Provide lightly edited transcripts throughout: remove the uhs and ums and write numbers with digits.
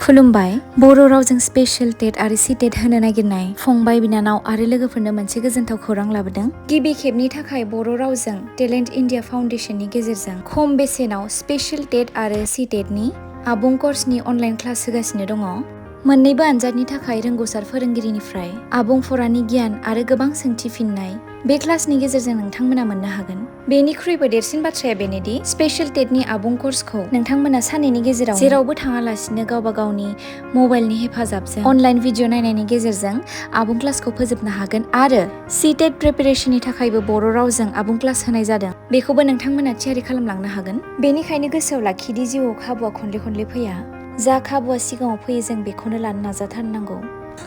खुलुमबाय। बर' रावजों स्पेशल टेट आरो CTET होनो नागिरनाय फंबाय बिनानाव आरो लोगोफोरनो मोनसे गोजोनथाव खौरां लाबोदों। गिबि खेबनि थाखाय बर' रावजों टेलेन्ट इन्डिया फाउन्डेसननि गेजेरजों खम बेसेनाव स्पेशल टेट आरो CTETनि आबुं कर्सनि अनलाइन क्लास होगासिनो दङ। मोन्नैबो आनजादनि थाखाय रोंग'सार फोरोंगिरिनिफ्राय आबुं फरानि गियान आरो गोबां सोंथि फिननाय बे क्लासनि गेजेरजों नोंथांमोना मोननो हागोन। बेनिख्रुइबो देरसिन बाथ्राया बेनोदि स्पेशल टेटनि आबुं कर्सखौ नोंथांमोना साननैनि गेजेराव जेरावबो थाङालासिनो गावबा गावनि मबाइलनि हेफाजाबजों अनलाइन भिडिअ नायनायनि गेजेरजों आबुं क्लासखौ फोजोबनो हागोन आरो CTET प्रिपेरेसननि थाखायबो बर' रावजों आबुं क्लास होनाय जादों। बेखौबो नोंथांमोना थियारि खालामलांनो हागोन। बेनिखायनो गोसोआव लाखिदि जिउआव खाबुआ खनले फैया। जा खाबुआ सिगाङाव फैयो जों बेखौनो लानो नाजाथारनांगौ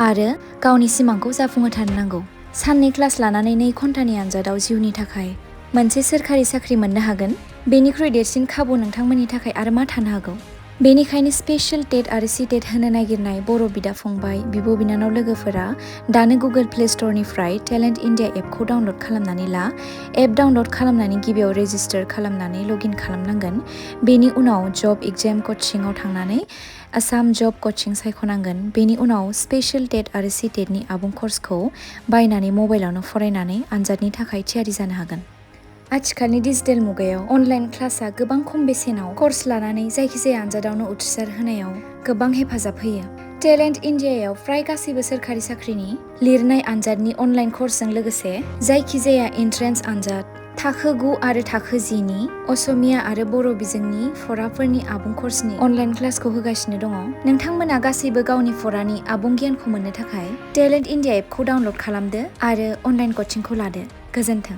आरो गावनि सिमांखौ जाफुंहोथारनो नांगौ। साननै क्लास लानानै 2 घन्टानि आनजादाव जिउनि थाखाय मोनसे सोरखारि साख्रि मोननो हागोन। बेनिख्रुइ देरसिन खाबु नोंथांमोननि थाखाय आरो मा थानो हागौ। बेनिखायनो स्पेशल टेट आरो CTET होनो नागिरनाय बर' बिदा फंबाय, बिब' बिनानाव लोगोफोरा दानो गुगोल प्ले स्ट'रनिफ्राय टेलेन्ट इन्डिया एपखौ डाउनल'ड खालामनानै ला। एप डाउनल'ड खालामनानै गिबियाव रेजिस्टार खालामनानै लगइन खालामनांगोन। बेनि उनाव जब एग्जाम कचिंआव थांनानै आसाम जब कचिं सायख'नांगोन। बेनि उनाव स्पेशल टेट आरो CTETनि आबुं कर्सखौ बायनानै मबाइलावनो फरायनानै आनजादनि थाखाय थियारि जानो हागोन। आथिखालनि डिजिटेल मुगायाव अनलाइन क्लासआ गोबां खम बेसेनाव कर्स लानानै जायखिजाया आनजादावनो उथ्रिसार होनायाव गोबां हेफाजाब होयो। टेलेन्ट इन्डियायाव फ्राय गासैबो सोरखारि साख्रिनि लिरनाय आनजादनि अनलाइन कर्सजों लोगोसे जायखिजाया एन्ट्रेन्स आनजाद, थाखो 9 आरो थाखो 10 नि असमिया आरो बर' बिजोंनि फराफोरनि आबुं कर्सनि अनलाइन क्लासखौ होगासिनो दङ। नोंथांमोना गासैबो गावनि फरानि आबुं गियानखौ मोननो थाखाय टेलेन्ट इन्डिया एपखौ डाउनल'ड खालामदो आरो अनलाइन कचिंखौ लादो। गोजोन्थों।